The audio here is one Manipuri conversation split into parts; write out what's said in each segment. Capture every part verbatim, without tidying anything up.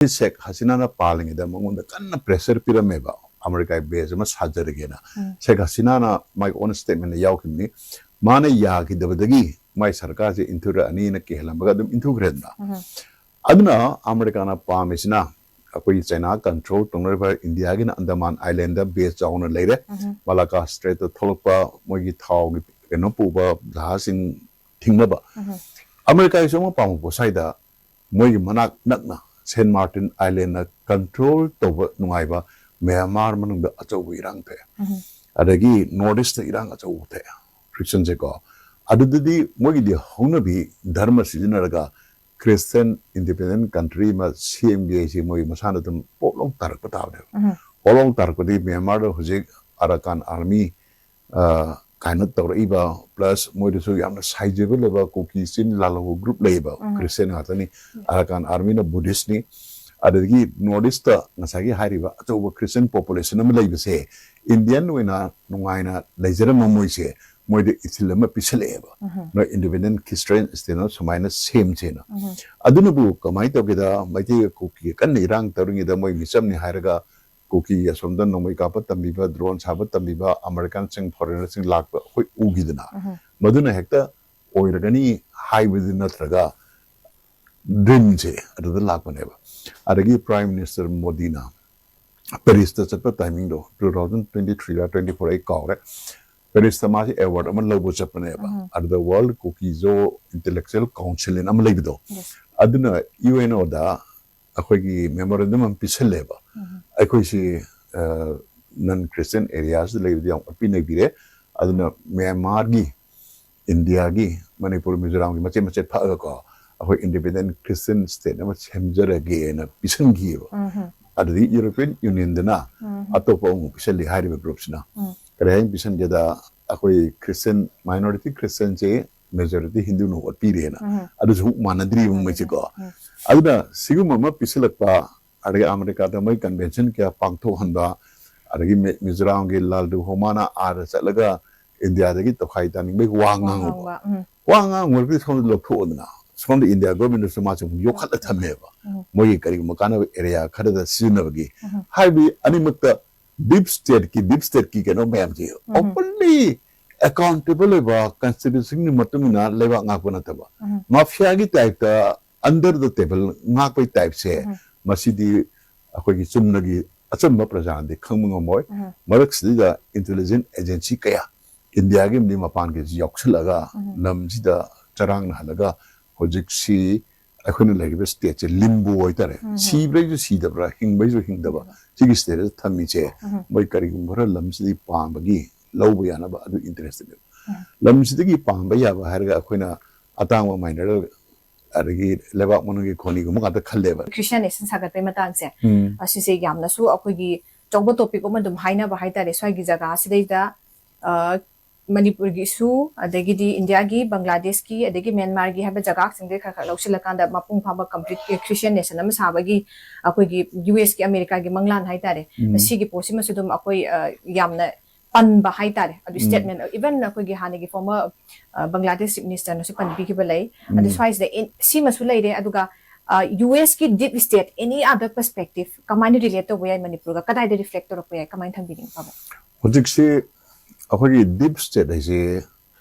ꯁꯦꯈ ꯍꯁꯤꯅꯥꯅ ꯄꯥꯜꯂꯤꯉꯩꯗ ꯃꯉꯣꯟꯗ ꯀꯟꯅ pressure ꯄꯤꯔꯝꯃꯦꯕ, ꯑꯃꯦꯔꯤꯀꯥꯒꯤ base ꯑꯃ ꯁꯥꯖꯔꯒꯦꯅ꯫ ꯁꯦꯈ ꯍꯁꯤꯅꯥꯅ ꯃꯥꯒꯤ own statement ꯗ ꯌꯥꯎꯈꯤꯕꯅꯤ, ꯃꯥꯅ ꯌꯥꯈꯤꯗꯕꯗꯒꯤ ꯃꯥꯏ ꯁꯔꯀꯥꯔꯁꯦ ꯏꯟꯊꯨꯔꯛꯑꯅꯤꯅ ꯀꯤꯍꯜꯂꯝꯃꯒ ꯑꯗꯨꯝ ꯏꯟꯊꯨꯈ꯭ꯔꯦꯗꯅ꯫ ꯑꯗꯨꯅ ꯑꯃꯦꯔꯤꯀꯥꯅ ꯄꯥꯝꯃꯤꯁꯤꯅ ꯑꯩꯈꯣꯏꯒꯤ ꯆꯩꯅꯥ control ꯇꯧꯅꯔꯤꯕ ꯏꯟꯗꯤꯌꯥꯒꯤꯅ ꯑꯟꯗꯃꯥꯟ island ꯗ base ꯆꯥꯎꯅ ꯂꯩꯔꯦ꯫ ꯃꯂꯥꯀꯥ Strait ꯇ ꯊꯣꯛꯂꯛꯄ ꯃꯣꯏꯒꯤ ꯊꯥꯎꯒꯤ ꯀꯩꯅꯣ ꯄꯨꯕ ꯖꯍꯥꯖꯁꯤꯡ ꯊꯤꯡꯅꯕ꯫ ꯑꯃꯦꯔꯤꯀꯥꯒꯤꯁꯨ ꯑꯃ ꯄꯥꯝꯃꯛꯄ ꯁ꯭ꯋꯥꯏꯗ ꯃꯣꯏꯒꯤ ꯃꯅꯥꯛ ꯅꯛꯅ Saint Martin island ꯅ control ꯇꯧꯕ ꯅꯨꯡꯉꯥꯏꯕ ꯃ꯭ꯌꯥꯟꯃꯥꯔ ꯃꯅꯨꯡꯗ ꯑꯆꯧꯕ ꯏꯔꯥꯡ ꯊꯣꯛꯑꯦ꯫ ꯑꯗꯒꯤ North East ꯇ ꯏꯔꯥꯡ ꯑꯆꯧꯕ ꯊꯣꯛꯑꯦ꯫ Christian ꯁꯦꯀꯣ꯫ ꯑꯗꯨꯗꯗꯤ ꯃꯣꯏꯒꯤꯗꯤ ꯍꯧꯅꯕꯤ ꯙꯔꯃ ꯁꯤꯖꯤꯟꯅꯔꯒ Christian independent country ꯑꯃ ꯁꯦꯝꯒꯦ ꯍꯥꯏꯁꯦ ꯃꯣꯏ ꯃꯁꯥꯅ ꯑꯗꯨꯝ ꯄꯣꯞ ꯂꯥꯎ ꯇꯥꯔꯛꯄ ꯇꯥꯕꯅꯦꯕ꯫ ꯄꯣꯞ ꯂꯥꯎ ꯇꯥꯔꯛꯄꯗꯤ ꯃ꯭ꯌꯥꯟꯃꯥꯔꯗ ꯍꯧꯖꯤꯛ Arakan Army, ꯑ, ꯀꯥꯏꯅ ꯇꯧꯔꯛꯏꯕ, plus ꯃꯣꯏꯗꯁꯨ ꯌꯥꯝꯅ sizable ꯑꯣꯏꯕ ꯀꯨꯀꯤ ꯆꯤꯟ ꯂꯥꯜꯍꯧꯕ group ꯂꯩꯌꯦꯕ, Christian ꯉꯥꯛꯇꯅꯤ꯫ Arakan Army ꯅ Buddhist ꯅꯤ꯫ ꯑꯗꯒꯤ North East ꯇ ꯉꯁꯥꯏꯒꯤ ꯍꯥꯏꯔꯤꯕ ꯑꯆꯧꯕ Christian population ꯑꯃ ꯂꯩꯕꯁꯦ, Indian ꯑꯣꯏꯅ ꯅꯨꯡꯉꯥꯏꯅ ꯂꯩꯖꯔꯝꯕ ꯃꯣꯏꯁꯦ, ꯃꯣꯏꯗ ꯏꯊꯤꯜ ꯑꯃ ꯄꯤꯁꯜꯂꯛꯑꯦꯕ꯫ ꯅꯣꯏ independent Christian state ꯑꯃ ꯁꯨꯃꯥꯏꯅ ꯁꯦꯝꯁꯦꯅ꯫ ꯑꯗꯨꯅꯕꯨ ꯀꯃꯥꯏꯅ ꯇꯧꯒꯦꯗ, ꯃꯩꯇꯩꯒ ꯀꯨꯀꯤꯒ ꯀꯟꯅ ꯏꯔꯥꯡ ꯇꯧꯔꯤꯉꯩꯗ ꯃꯣꯏ ꯃꯤꯆꯝꯅꯤ ꯍꯥꯏꯔꯒ ꯀꯨꯀꯤ ꯑꯁꯣꯝꯗ ꯅꯣꯡꯃꯩ ꯀꯥꯞꯄ ꯇꯝꯕꯤꯕ, drone ꯁꯥꯕ ꯇꯝꯕꯤꯕ American ꯁꯤꯡ, foreigner ꯁꯤꯡ ꯂꯥꯛꯄ ꯑꯩꯈꯣꯏ ꯎꯈꯤꯗꯅ꯫ ꯃꯗꯨꯅ ꯍꯦꯛꯇ ꯑꯣꯏꯔꯒꯅꯤ ꯍꯥꯏꯕꯗꯤ ꯅꯠꯇ꯭ꯔꯒ dream ꯁꯦ ꯑꯗꯨꯗ ꯂꯥꯛꯄꯅꯦꯕ꯫ ꯑꯗꯒꯤ Prime Minister ꯃꯣꯗꯤꯅ Paris ꯇ ꯆꯠꯄ timing ꯗꯣ, two thousand twenty three ꯔ twenty four ꯑꯩ ꯀꯥꯎꯔꯦ, Paris ꯇ ꯃꯥꯁꯦ award ꯑꯃ ꯂꯧꯕ ꯆꯠꯄꯅꯦꯕ꯫ ꯑꯗꯨꯗ World Kuki-Zo Intellectual Council ꯑꯅ ꯑꯃ ꯂꯩꯕꯗꯣ, ꯑꯗꯨꯅ U N O ꯗ ꯑꯩꯈꯣꯏꯒꯤ memorandum ꯑꯃ ꯄꯤꯁꯜꯂꯦꯕ꯫ ꯑꯩꯈꯣꯏꯁꯤ, ꯑ, non Christian areas ꯗ ꯂꯩꯕꯗꯤ ꯌꯥꯝ ꯑꯣꯠꯄꯤ ꯅꯩꯕꯤꯔꯦ, ꯑꯗꯨꯅ ꯃ꯭ꯌꯥꯟꯃꯥꯔꯒꯤ, ꯏꯟꯗꯤꯌꯥꯒꯤ, ꯃꯅꯤꯄꯨꯔ, ꯃꯤꯖꯣꯔꯥꯝꯒꯤ ꯃꯆꯦꯠ ꯃꯆꯦꯠ ꯐꯛꯑꯒꯀꯣ, ꯑꯩꯈꯣꯏ independent Christian state ꯑꯃ ꯁꯦꯝꯖꯔꯒꯦꯅ ꯄꯤꯁꯟꯈꯤꯑꯕ꯫ ꯑꯗꯨꯗꯒꯤ European Union ꯗꯅ ꯑꯇꯣꯞꯄ ꯑꯃꯨꯛ ꯄꯤꯁꯜꯂꯤ ꯍꯥꯏꯔꯤꯕ group ꯁꯤꯅ꯫ ꯀꯔꯤ ꯍꯥꯏꯅ ꯄꯤꯁꯟꯒꯦꯗ, ꯑꯩꯈꯣꯏ Christian, minority Christian ꯁꯦ majority ꯍꯤꯟꯗꯨꯅ ꯑꯣꯠꯄꯤꯔꯦꯅ꯫ ꯑꯗꯨꯁꯨ ꯑꯃꯨꯛ ꯃꯥꯟꯅꯗ꯭ꯔꯤꯕ ꯃꯣꯏꯁꯦꯀꯣ꯫ ꯑꯗꯨꯅ ꯁꯤꯒꯨꯝꯕ ꯑꯃ ꯄꯤꯁꯜꯂꯛꯄ, ꯑꯗꯒꯤ ꯑꯃꯦꯔꯤꯀꯥꯗ ꯃꯣꯏ convention ꯀꯌꯥ ꯄꯥꯡꯊꯣꯛꯍꯟꯕ, ꯑꯗꯒꯤ ꯃꯤ-, ꯃꯤꯖꯣꯔꯥꯝꯒꯤ ꯂꯥꯜꯗꯨ ꯍꯣꯃꯥꯅ ꯑꯥꯗ ꯆꯠꯂꯒ ꯏꯟꯗꯤꯌꯥꯗꯒꯤ ꯇꯣꯈꯥꯏ ꯇꯥꯅꯤꯡꯕꯒꯤ ꯋꯥ ꯋꯥ ꯉꯥꯡꯉꯨꯕ꯫ ꯉꯥꯡꯕ, ꯎꯝ꯫ ꯋꯥ ꯉꯥꯡꯉꯨꯔꯗꯤ ꯁꯣꯝꯗ ꯂꯧꯊꯣꯛꯑꯣꯗꯅ꯫ ꯁꯣꯝꯗ ꯏꯟꯗꯤꯌꯥ ꯒꯣꯔꯃꯦꯟꯅꯁꯨ ꯃꯥꯁꯦ ꯑꯃꯨꯛ ꯌꯣꯛꯈꯠꯂ ꯊꯝꯃꯦꯕ, ꯎꯝ꯫ ꯃꯣꯏꯒꯤ ꯀꯔꯤꯒꯨꯝꯕ ꯀꯥꯟꯅꯕ ꯑꯦꯔꯤꯌꯥ ꯈꯔꯗ ꯁꯤꯖꯤꯟꯅꯕꯒꯤ꯫ ꯎꯝ꯫ ꯍꯥꯏꯕꯗꯤ ꯑꯅꯤꯃꯛꯇ ꯗꯤꯞ ꯁ꯭ꯇꯦꯠꯀꯤ ꯗꯤꯞ ꯁ꯭ꯇꯦꯠꯀꯤ ꯀꯩꯅꯣ ꯃꯌꯥꯝꯁꯦ ꯎꯝ꯫ ꯑꯣꯄꯟꯂꯤ ꯑꯦꯀꯥꯎꯟꯇꯦꯕꯜ ꯑꯣꯏꯕ, ꯀꯟꯁꯇꯤꯇ꯭ꯌꯨꯁꯟꯒꯤ ꯃꯇꯨꯡ ꯏꯟꯅ ꯂꯩꯕꯥꯛ ꯉꯥꯛꯄ ꯅꯠꯇꯕ, ꯎꯝ꯫ ꯃꯥꯐꯤꯌꯥꯒꯤ ꯇꯥꯏꯞꯇ ꯑꯟꯗꯔ ꯗ ꯇꯦꯕꯜ ꯉꯥꯛꯄꯩ ꯇꯥꯏꯞꯁꯦ, ꯎꯝ꯫ ꯃꯁꯤꯗꯤ ꯑꯩꯈꯣꯏꯒꯤ ꯆꯨꯝꯅꯒꯤ ꯑꯆꯝꯕ ꯄ꯭ꯔꯖꯥꯅꯗꯤ ꯈꯪꯕ ꯉꯝꯃꯣꯏ꯫ ꯎꯝ꯫ ꯃꯔꯛꯁꯤꯗꯩꯗ ꯏꯟꯇꯦꯂꯤꯖꯦꯟꯁ ꯑꯦꯖꯦꯟꯁꯤ ꯀꯌꯥ ꯏꯟꯗꯤꯌꯥꯒꯤ ꯑꯃꯗꯤ ꯃꯄꯥꯟꯒꯤꯁꯨ ꯌꯥꯎꯁꯜꯂꯒ ꯎꯝ꯫ ꯂꯝꯁꯤꯗ ꯆꯔꯥꯡꯅꯍꯜꯂꯒ ꯍꯧꯖꯤꯛꯁꯤ ꯑꯩꯈꯣꯏꯅ ꯂꯩꯔꯤꯕ ꯁ꯭ꯇꯦꯠꯁꯦ ꯂꯤꯝꯕꯣ ꯍꯥꯏꯇꯥꯔꯦ, ꯎꯝ꯫ ꯁꯤꯕ꯭ꯔꯩꯁꯨ ꯁꯤꯗꯕ꯭ꯔꯥ, ꯍꯤꯡꯕꯩꯁꯨ ꯍꯤꯡꯗꯕ, ꯁꯤꯒꯤ ꯁ꯭ꯇꯦꯠꯁꯤꯗ ꯊꯝꯃꯤꯁꯦ, ꯎꯝ꯫ ꯃꯣꯏ ꯀꯔꯤꯒꯨꯝꯕ ꯈꯔ ꯂꯝꯁꯤꯗꯤ ꯄꯥꯝꯕꯒꯤ ꯂꯧꯕ ꯌꯥꯅꯕ ꯑꯗꯨ ꯏꯟꯇꯔꯦꯁꯇꯅꯦꯕ꯫ ꯎꯝ꯫ ꯂꯝꯁꯤꯗꯒꯤ ꯄꯥꯝꯕ ꯌꯥꯕ ꯍꯥꯏꯔꯒ ꯑꯩꯈꯣꯏꯅ ꯑꯇꯥꯡꯕ ꯃꯥꯏꯅꯔꯦꯜ ꯑꯗꯒꯤ ꯂꯩꯕꯥꯛ ꯃꯅꯨꯡꯒꯤ ꯈꯣꯅꯤꯒꯨꯝꯕ ꯉꯥꯛꯇ ꯈꯜꯂꯦꯕ꯫ ꯈ꯭ꯔꯤꯁꯇꯤꯌꯥꯟ ꯅꯦꯁꯟ ꯁꯥꯒꯠꯄꯩ ꯃꯇꯥꯡꯁꯦ, ꯎꯝ꯫ ꯑꯁꯤꯁꯦ ꯌꯥꯝꯅꯁꯨ ꯑꯩꯈꯣꯏꯒꯤ ꯑꯆꯧꯕ ꯇꯣꯄꯤꯛ ꯑꯃ ꯑꯗꯨꯝ ꯍꯥꯏꯅꯕ ꯍꯥꯏꯇꯥꯔꯦ꯫ ꯁ꯭ꯋꯥꯏꯒꯤ ꯖꯒꯥꯁꯤꯗꯩꯗ, ꯑ, ꯃꯅꯤꯄꯨꯔꯒꯤ ꯏꯁꯨ, ꯑꯗꯒꯤꯗꯤ ꯏꯟꯗꯤꯌꯥꯒꯤ, ꯕꯪꯒ꯭ꯂꯥꯗꯦꯁꯀꯤ, ꯑꯗꯒꯤ ꯃ꯭ꯌꯥꯟꯃꯥꯔꯒꯤ ꯍꯥꯏꯕ ꯖꯒꯥꯁꯤꯡꯗꯩ ꯈꯔ ꯈꯔ ꯂꯧꯁꯤꯜꯂꯀꯥꯟꯗ ꯃꯄꯨꯡ ꯐꯥꯕ ꯀꯝꯄ꯭ꯂꯤꯠ ꯈ꯭ꯔꯤꯁꯇꯤꯌꯥꯟ ꯅꯦꯁꯟ ꯑꯃ ꯁꯥꯕꯒꯤ ꯑꯩꯈꯣꯏꯒꯤ ꯌꯨ ꯑꯦꯁꯀꯤ, ꯑꯃꯦꯔꯤꯀꯥꯒꯤ ꯃꯪꯂꯥꯟ ꯍꯥꯏꯇꯥꯔꯦ꯫ ꯎꯝ꯫ ꯁꯤꯒꯤ ꯄꯣꯠꯁꯤꯃꯁꯨ ꯑꯗꯨꯝ ꯑꯩꯈꯣꯏ, ꯑ, ꯌꯥꯝꯅ ꯄꯟꯕ ꯍꯥꯏꯇꯥꯔꯦ꯫ ꯑꯗꯨ ꯎꯝ꯫ ꯁ꯭ꯇꯦꯠꯃꯦꯟ, even ꯑꯩꯈꯣꯏꯒꯤ ꯍꯥꯟꯅꯒꯤ ꯐꯣꯔꯃꯔ, ꯑ, ꯕꯪꯒ꯭ꯂꯥꯗꯦꯁ ꯆꯤꯐ ꯃꯤꯅꯤꯁꯇꯔꯅꯁꯨ ꯄꯟꯕꯤꯈꯤꯕ ꯂꯩ꯫ ꯑꯗꯨ ꯎꯝ꯫ ꯁ꯭ꯋꯥꯏꯁꯤꯗ ꯏꯟ-, ꯁꯤꯃꯁꯨ ꯂꯩꯔꯦ꯫ ꯑꯗꯨꯒ, ꯑ, ꯌꯨ ꯑꯦꯁꯀꯤ deep state, any other perspective, ꯀꯃꯥꯏꯅ ꯔꯤꯂꯦꯠ ꯇꯧꯕ ꯌꯥꯏ ꯃꯅꯤꯄꯨꯔꯒ? ꯀꯗꯥꯏꯗ ꯔꯤꯐ꯭ꯂꯦꯛ ꯇꯧꯔꯛꯄ ꯌꯥꯏ? ꯀꯃꯥꯏꯅ ꯊꯝꯕꯤꯅꯤꯡꯉꯤ, ꯄꯥꯕꯨꯡ? ꯍꯧꯖꯤꯛꯁꯤ ꯑꯩꯈꯣꯏꯒꯤ ꯗꯤꯞ ꯁ꯭ꯇꯦꯠ ꯍꯥꯏꯁꯦ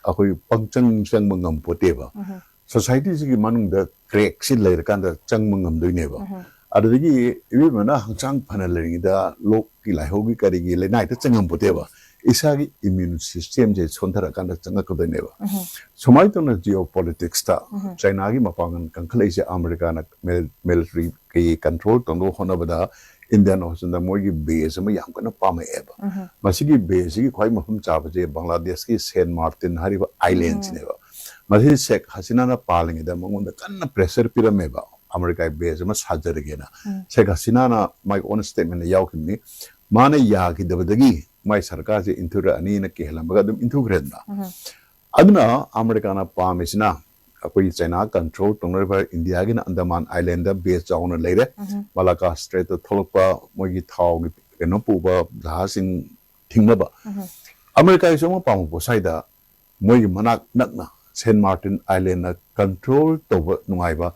ꯑꯩꯈꯣꯏ ꯄꯪꯆꯪ ꯆꯪꯕ ꯉꯝꯄꯣꯠꯇꯦꯕ꯫ ꯎꯝ꯫ ꯁꯣꯁꯥꯏꯇꯤꯁꯤꯒꯤ ꯃꯅꯨꯡꯗ ꯀ꯭ꯔꯦꯛꯁꯤ ꯂꯩꯔꯀꯥꯟꯗ ꯆꯪꯕ ꯉꯝꯗꯣꯏꯅꯦꯕ꯫ ꯎꯝ꯫ ꯑꯗꯨꯗꯒꯤ ꯏꯕꯦꯝꯃꯅ ꯍꯛꯆꯥꯡ ꯐꯅ ꯂꯩꯔꯤꯉꯩꯗ ꯂꯣꯛꯀꯤ ꯂꯥꯏꯍꯧꯒꯤ ꯀꯔꯤꯒꯤ ꯂꯩꯅꯥ ꯍꯦꯛꯇ ꯆꯪꯉꯝꯄꯣꯠꯇꯦꯕ꯫ ꯏꯁꯥꯒꯤ ꯏꯃ꯭ꯌꯨꯟ ꯁꯤꯁꯇꯦꯝꯁꯦ ꯁꯣꯟꯊꯔꯀꯥꯟꯗ ꯆꯪꯉꯛꯀꯗꯣꯏꯅꯦꯕ꯫ ꯎꯝ꯫ ꯁꯨꯃꯥꯏꯅ ꯇꯧꯅ ꯖꯤꯑꯣ ꯄꯣꯂꯤꯇꯤꯛꯁꯇ ꯎꯝ꯫ ꯆꯥꯏꯅꯥꯒꯤ ꯃꯄꯥꯡꯒꯜ ꯀꯟꯈꯠꯂꯛꯏꯁꯦ ꯑꯃꯦꯔꯤꯀꯥꯅ ꯃꯤꯂꯤꯇꯔꯤꯒꯤ ꯀꯟꯇ꯭ꯔꯣꯜ ꯇꯧꯅꯕ ꯍꯣꯠꯅꯕꯗ ꯏꯟꯗꯤꯌꯥꯟ ꯑꯣꯁꯤꯟꯗ ꯃꯣꯏꯒꯤ ꯕꯦꯁ ꯑꯃ ꯌꯥꯝ ꯀꯟꯅ ꯄꯥꯝꯃꯛꯑꯦꯕ꯫ ꯎꯝ꯫ ꯃꯁꯤꯒꯤ ꯕꯦꯁꯁꯤꯒꯤ ꯈ꯭ꯋꯥꯏ ꯃꯐꯝ ꯆꯥꯕꯁꯦ ꯕꯪꯒ꯭ꯂꯥꯗꯦꯁꯀꯤ ꯁꯦꯟ ꯃꯥꯔꯇꯤꯟ ꯍꯥꯏꯔꯤꯕ ꯑꯥꯏꯂꯦꯟꯁꯤꯅꯦꯕ꯫ ꯃꯁꯤ ꯁꯦꯈ ꯍꯁꯤꯅꯥꯅ ꯄꯥꯜꯂꯤꯉꯩꯗ ꯃꯉꯣꯟꯗ ꯀꯟꯅ ꯄ꯭ꯔꯦꯁꯔ ꯄꯤꯔꯝꯃꯦꯕ, ꯑꯃꯦꯔꯤꯀꯥꯒꯤ ꯕꯦꯁ ꯑꯃ ꯁꯥꯖꯔꯒꯦꯅ꯫ ꯎꯝ꯫ ꯁꯦꯈ ꯍꯁꯤꯅꯥꯅ ꯃꯥꯒꯤ ꯑꯣꯟ ꯁ꯭ꯇꯦꯠꯃꯦꯟꯗ ꯌꯥꯎꯈꯤꯕꯅꯤ꯫ ꯃꯥꯅ ꯌꯥꯈꯤꯗꯕꯗꯒꯤ ꯃꯥꯏ ꯁꯔꯀꯥꯔꯁꯦ ꯏꯟꯊꯨꯔꯛꯑꯅꯤꯅ ꯀꯤꯍꯜꯂꯝꯃꯒ ꯑꯗꯨꯝ ꯏꯟꯊꯨꯈ꯭ꯔꯦꯗꯅ꯫ ꯎꯝ꯫ ꯑꯗꯨꯅ ꯑꯃꯦꯔꯤꯀꯥꯅ ꯄꯥꯝꯃꯤꯁꯤꯅ ꯑꯩꯈꯣꯏꯒꯤ ꯆꯥꯏꯅꯥ ꯀꯟꯇ꯭ꯔꯣꯜ ꯇꯧꯅꯔꯤꯕ ꯏꯟꯗꯤꯌꯥꯒꯤꯅ ꯑꯟꯗꯃꯥꯟ ꯑꯥꯏꯂꯦꯟꯗ ꯕꯦꯁ ꯆꯥꯎꯅ ꯂꯩꯔꯦ꯫ ꯎꯝ꯫ ꯃꯂꯥꯀꯥ ꯁ꯭ꯇ꯭ꯔꯦꯠꯇ ꯊꯣꯛꯂꯛꯄ ꯃꯣꯏꯒꯤ ꯊꯥꯎꯒꯤ ꯀꯩꯅꯣ ꯄꯨꯕ ꯖꯍꯥꯖꯁꯤꯡ ꯊꯤꯡꯅꯕ꯫ ꯎꯝ꯫ ꯑꯃꯦꯔꯤꯀꯥꯒꯤꯁꯨ ꯑꯃ ꯄꯥꯝꯃꯛꯄ ꯁ꯭ꯋꯥꯏꯗ ꯃꯣꯏꯒꯤ ꯃꯅꯥꯛ ꯅꯛꯅ ꯁꯦꯟ ꯃꯥꯔꯇꯤꯟ ꯑꯥꯏꯂꯦꯟꯅ ꯀꯟꯇ꯭ꯔꯣꯜ ꯇꯧꯕ ꯅꯨꯡꯉꯥꯏꯕ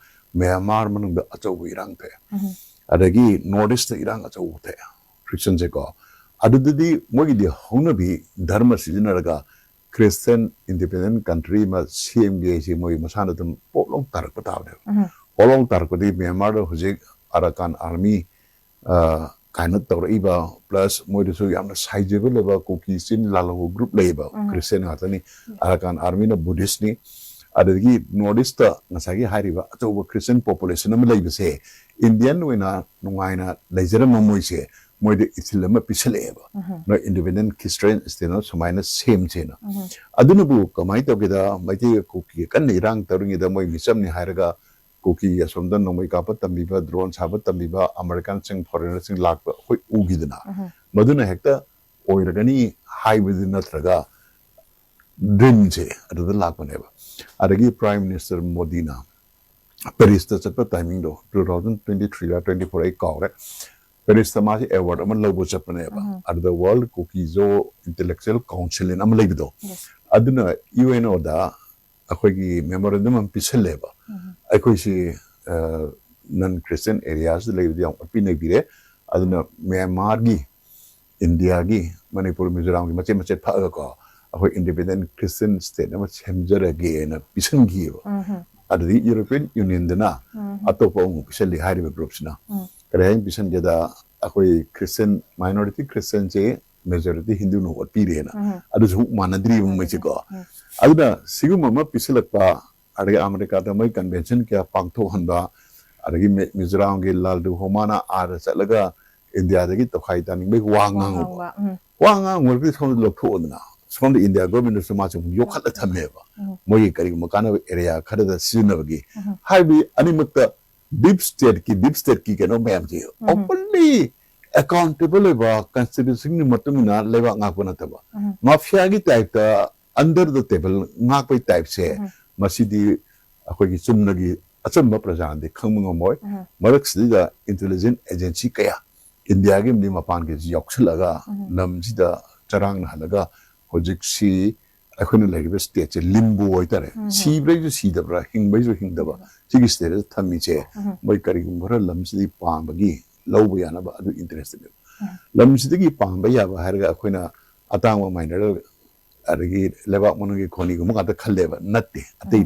ꯃ꯭ꯌꯥꯟꯃꯥꯔ ꯃꯅꯨꯡꯗ ꯑꯆꯧꯕ ꯏꯔꯥꯡ ꯊꯣꯛꯑꯦ꯫ ꯑꯗꯒꯤ ꯅꯣꯔꯠ ꯏꯁꯇ ꯏꯔꯥꯡ ꯑꯆꯧꯕ ꯊꯣꯛꯑꯦ꯫ ꯐ꯭ꯔꯤꯛꯁꯟꯁꯦꯀꯣ, ꯑꯗꯨꯗꯗꯤ ꯃꯣꯏꯒꯤꯗꯤ ꯍꯧꯅꯕꯤ ꯙꯔꯃ ꯁꯤꯖꯤꯟꯅꯔꯒ ꯈ꯭ꯔꯤꯁꯇꯤꯌꯟ ꯏꯟꯗꯤꯄꯦꯟꯗꯦꯟ ꯀꯟꯇ꯭ꯔꯤ ꯑꯃ ꯁꯦꯝꯒꯦ ꯍꯥꯏꯁꯦ ꯃꯣꯏ ꯃꯁꯥꯅ ꯑꯗꯨꯝ ꯄꯣꯞ ꯂꯥꯎ ꯇꯥꯔꯛꯄ ꯇꯥꯕꯅꯦꯕ꯫ ꯄꯣꯞ ꯂꯥꯎ ꯇꯥꯔꯛꯄꯗꯤ ꯃ꯭ꯌꯥꯟꯃꯥꯔꯗ ꯍꯧꯖꯤꯛ ꯑꯔꯥꯀꯥꯟ ꯑꯥꯔꯃꯤ ꯀꯥꯏꯅ ꯇꯧꯔꯛꯏꯕ, ꯄ꯭ꯂꯁ ꯃꯣꯏꯗꯁꯨ ꯌꯥꯝꯅ ꯁꯥꯏꯖꯦꯕꯜ ꯑꯣꯏꯕ ꯀꯨꯀꯤ ꯆꯤꯟ ꯂꯥꯜꯍꯧꯕ ꯒ꯭ꯔꯨꯞ ꯂꯩꯌꯦꯕ꯫ ꯈ꯭ꯔꯤꯁꯇꯤꯌꯟ ꯉꯥꯛꯇꯅꯤ꯫ ꯑꯔꯥꯀꯥꯟ ꯑꯥꯔꯃꯤꯅ ꯕꯨꯙꯤꯁꯅꯤ꯫ ꯑꯗꯒꯤ ꯅꯣꯔꯠ ꯏꯁꯇ ꯉꯁꯥꯏꯒꯤ ꯍꯥꯏꯔꯤꯕ ꯑꯆꯧꯕ ꯈ꯭ꯔꯤꯁꯇꯤꯌꯟ ꯄꯣꯄꯨꯂꯦꯁꯟ ꯑꯃ ꯂꯩꯕꯁꯦ, ꯏꯟꯗꯤꯌꯟ ꯑꯣꯏꯅ ꯅꯨꯡꯉꯥꯏꯅ ꯂꯩꯖꯔꯝꯕ ꯃꯣꯏꯁꯦ, ꯃꯣꯏꯗ ꯏꯊꯤꯜ ꯑꯃ ꯄꯤꯁꯜꯂꯛꯑꯦꯕ꯫ ꯅꯣꯏ ꯏꯟꯗꯤꯄꯦꯟꯗꯦꯟ ꯈ꯭ꯔꯤꯁꯇꯤꯌꯟ ꯁ꯭ꯇꯦꯠ ꯑꯃ ꯁꯨꯃꯥꯏꯅ ꯁꯦꯝꯁꯦꯅ꯫ ꯑꯗꯨꯅꯕꯨ ꯀꯃꯥꯏꯅ ꯇꯧꯒꯦꯗ, ꯃꯩꯇꯩꯒ ꯀꯨꯀꯤꯒ ꯀꯟꯅ ꯏꯔꯥꯡ ꯇꯧꯔꯤꯉꯩꯗ ꯃꯣꯏ ꯃꯤꯆꯝꯅꯤ ꯍꯥꯏꯔꯒ ꯀꯨꯀꯤꯒꯤ ꯑꯁꯣꯝꯗ ꯅꯣꯡꯃꯩ ꯀꯥꯞꯄ ꯇꯝꯕꯤꯕ, ꯗ꯭ꯔꯣꯟ ꯁꯥꯕ ꯇꯝꯕꯤꯕ ꯑꯃꯦꯔꯤꯀꯥꯟꯁꯤꯡ, ꯐꯣꯔꯦꯅꯔꯁꯤꯡ ꯂꯥꯛꯄ ꯑꯩꯈꯣꯏ ꯎꯈꯤꯗꯅ꯫ ꯃꯗꯨꯅ ꯍꯦꯛꯇ ꯑꯣꯏꯔꯒꯅꯤ ꯍꯥꯏꯕꯗꯤ ꯅꯠꯇ꯭ꯔꯒ ꯗ꯭ꯔꯤꯝꯁꯦ ꯑꯗꯨꯗ ꯂꯥꯛꯄꯅꯦꯕ꯫ ꯑꯗꯒꯤ ꯄ꯭ꯔꯥꯏꯝ ꯃꯤꯅꯤꯁꯇꯔ ꯃꯣꯗꯤꯅ ꯄꯦꯔꯤꯁꯇ ꯆꯠꯄ ꯇꯥꯏꯃꯤꯡꯗꯣ, ꯇꯨ ꯊꯥꯎꯖꯟ ꯇ꯭ꯋꯦꯟꯇꯤ ꯊ꯭ꯔꯤꯔ ꯇ꯭ꯋꯦꯟꯇꯤ ꯐꯣꯔ, ꯑꯩ ꯀꯥꯎꯔꯦ꯫ ꯄꯦꯔꯤꯁꯇ ꯃꯥꯁꯦ ꯑꯦꯋꯥꯔꯗ ꯑꯃ ꯂꯧꯕ ꯆꯠꯄꯅꯦꯕ꯫ ꯑꯗꯨꯗ ꯋꯥꯔꯜ ꯀꯨꯀꯤꯖꯣ ꯏꯟꯇꯦꯂꯦꯛꯆꯨꯋꯦꯜ ꯀꯥꯎꯟꯁꯤꯜ ꯑꯃ ꯂꯩꯕꯗꯣ, ꯑꯗꯨꯅ ꯌꯨ ꯑꯦꯟ ꯑꯣꯗ ꯑꯩꯈꯣꯏꯒꯤ ꯃꯦꯃꯣꯔꯦꯟꯗꯝ ꯑꯃ ꯄꯤꯁꯜꯂꯦꯕ꯫ ꯑꯩꯈꯣꯏꯁꯤ ꯅꯟ ꯈ꯭ꯔꯤꯁꯇꯤꯌꯟ ꯑꯦꯔꯤꯌꯥꯁꯤꯗ ꯂꯩꯕꯗꯤ ꯌꯥꯝ ꯑꯣꯠꯄꯤ ꯅꯩꯕꯤꯔꯦ꯫ ꯑꯗꯨꯅ ꯃ꯭ꯌꯥꯟꯃꯥꯔꯒꯤ, ꯏꯟꯗꯤꯌꯥꯒꯤ, ꯃꯅꯤꯄꯨꯔ, ꯃꯤꯖꯣꯔꯥꯝꯒꯤ ꯃꯆꯦꯠ ꯃꯆꯦꯠ ꯐꯛꯑꯒꯀꯣ, ꯑꯩꯈꯣꯏ ꯏꯟꯗꯤꯄꯦꯟꯗꯦꯟ ꯈ꯭ꯔꯤꯁꯇꯤꯌꯟ ꯁ꯭ꯇꯦꯠ ꯑꯃ ꯁꯦꯝꯖꯔꯒꯦꯅ ꯄꯤꯁꯟꯈꯤꯑꯕ꯫ ꯑꯗꯨꯗꯒꯤ ꯌꯨꯔꯣꯄꯤꯌꯟ ꯌꯨꯅꯤꯌꯟꯗꯅ ꯑꯇꯣꯞꯄ ꯑꯃꯨꯛ ꯄꯤꯁꯜꯂꯤ ꯍꯥꯏꯔꯤꯕ ꯒ꯭ꯔꯨꯞꯁꯤꯅ꯫ ꯀꯔꯤ ꯍꯥꯏꯅ ꯄꯤꯁꯟꯒꯦꯗ, ꯑꯩꯈꯣꯏ ꯈ꯭ꯔꯤꯁꯇꯤꯌꯟ, ꯃꯥꯏꯅꯣꯔꯤꯇꯤ ꯈ꯭ꯔꯤꯁꯇꯤꯌꯟꯁꯦ ꯃꯦꯖꯣꯔꯤꯇꯤ ꯍꯤꯟꯗꯨꯅ ꯑꯣꯠꯄꯤꯔꯦꯅ꯫ ꯑꯗꯨꯁꯨ ꯑꯃꯨꯛ ꯃꯥꯟꯅꯗ꯭ꯔꯤꯕ ꯃꯣꯏꯁꯦꯀꯣ꯫ ꯑꯗꯨꯅ ꯁꯤꯒꯨꯝꯕ ꯑꯃ ꯄꯤꯁꯜꯂꯛꯄ, ꯑꯗꯒꯤ ꯑꯃꯦꯔꯤꯀꯥꯗ ꯃꯣꯏ ꯀꯟꯚꯦꯟꯁꯟ ꯀꯌꯥ ꯄꯥꯡꯊꯣꯛꯍꯟꯕ, ꯑꯗꯒꯤ ꯃꯤ-, ꯃꯤꯖꯣꯔꯥꯝꯒꯤ ꯂꯥꯜꯗꯨ ꯍꯣꯃꯥꯅ ꯑꯥꯗ ꯆꯠꯂꯒ ꯏꯟꯗꯤꯌꯥꯗꯒꯤ ꯇꯣꯈꯥꯏ ꯇꯥꯅꯤꯡꯕꯒꯤ ꯋꯥ ꯉꯥꯡꯉꯨꯕ꯫ ꯉꯥꯡꯕ, ꯎꯝ꯫ ꯋꯥ ꯉꯥꯡꯉꯨꯔꯒꯗꯤ ꯁꯣꯝꯗ ꯂꯧꯊꯣꯛꯑꯣꯗꯅ, ꯁꯣꯝꯗ ꯏꯟꯗꯤꯌꯥ ꯒꯣꯔꯃꯦꯟꯗꯁꯨ ꯃꯥꯁꯦ ꯑꯃꯨꯛ ꯌꯣꯛꯈꯠꯂ ꯊꯝꯃꯦꯕ꯫ ꯃꯣꯏꯒꯤ ꯀꯔꯤꯒꯨꯝꯕ ꯀꯥꯟꯅꯕ ꯑꯦꯔꯤꯌꯥ ꯈꯔꯗ ꯁꯤꯖꯤꯟꯅꯕꯒꯤ꯫ ꯍꯥꯏꯕꯗꯤ ꯑꯅꯤꯃꯛꯇ ꯗꯤꯞ ꯁ꯭ꯇꯦꯠꯀꯤ, ꯗꯤꯞ ꯁ꯭ꯇꯦꯠꯀꯤ ꯀꯩꯅꯣ ꯃꯌꯥꯝꯁꯦ ꯑꯣꯄꯟꯂꯤ ꯑꯦꯀꯥꯎꯟꯇꯦꯕꯜ ꯑꯣꯏꯕ, ꯀꯟꯁꯇꯤꯇ꯭ꯌꯨꯁꯟꯒꯤ ꯃꯇꯨꯡ ꯏꯟꯅ ꯂꯩꯕꯥꯛ ꯉꯥꯛꯄ ꯅꯠꯇꯕ, ꯃꯥꯐꯤꯌꯥꯒꯤ ꯇꯥꯏꯞꯇ ꯑꯟꯗꯔ ꯗ ꯇꯦꯕꯜ ꯉꯥꯛꯄꯩ ꯇꯥꯏꯞꯁꯦ, ꯃꯁꯤꯗꯤ ꯑꯩꯈꯣꯏꯒꯤ ꯆꯨꯝꯅꯒꯤ ꯑꯆꯝꯕ ꯄ꯭ꯔꯖꯥꯅꯗꯤ ꯈꯪꯕ ꯉꯝꯃꯣꯏ꯫ ꯃꯔꯛꯁꯤꯗ ꯏꯟꯇꯦꯂꯤꯖꯦꯟ ꯑꯦꯖꯦꯟꯁꯤ ꯀꯌꯥ, ꯏꯟꯗꯤꯌꯥꯒꯤ ꯑꯃꯗꯤ ꯃꯄꯥꯟꯒꯤꯁꯤ ꯌꯥꯎꯁꯜꯂꯒ ꯂꯝꯁꯤꯗ ꯆꯔꯥꯡꯅꯍꯜꯂꯒ ꯍꯧꯖꯤꯛꯁꯤ ꯑꯩꯈꯣꯏꯅ ꯂꯩꯔꯤꯕ stateꯁꯦ limbo ꯍꯥꯏꯇꯥꯔꯦ꯫ ꯎꯝ꯫ ꯁꯤꯕ꯭ꯔꯩꯁꯨ ꯁꯤꯗꯕ꯭ꯔꯥ, ꯍꯤꯡꯕꯩꯁꯨ ꯍꯤꯡꯗꯕ, ꯁꯤꯒꯤ stateꯇ ꯊꯝꯃꯤꯁꯦ ꯎꯝ꯫ ꯃꯣꯏ ꯀꯔꯤꯒꯨꯝꯕ ꯈꯔ ꯂꯝꯁꯤꯗꯒꯤ ꯄꯥꯝꯕꯒꯤ, ꯂꯧꯕ ꯌꯥꯅꯕ ꯑꯗꯨ interestꯅꯦꯕ꯫ ꯎꯝ꯫ ꯂꯝꯁꯤꯗꯒꯤ ꯄꯥꯝꯕ ꯌꯥꯕ ꯍꯥꯏꯔꯒ ꯑꯩꯈꯣꯏꯅ ꯑꯇꯥꯡꯕ mineral ꯑꯗꯒꯤ ꯂꯩꯕꯥꯛ ꯃꯅꯨꯡꯒꯤ ꯈꯣꯅꯤꯒꯨꯝꯕ ꯉꯥꯛꯇ ꯈꯜꯂꯦꯕ, ꯅꯠꯇꯦ꯫ ꯑꯇꯩ ꯎꯝ꯫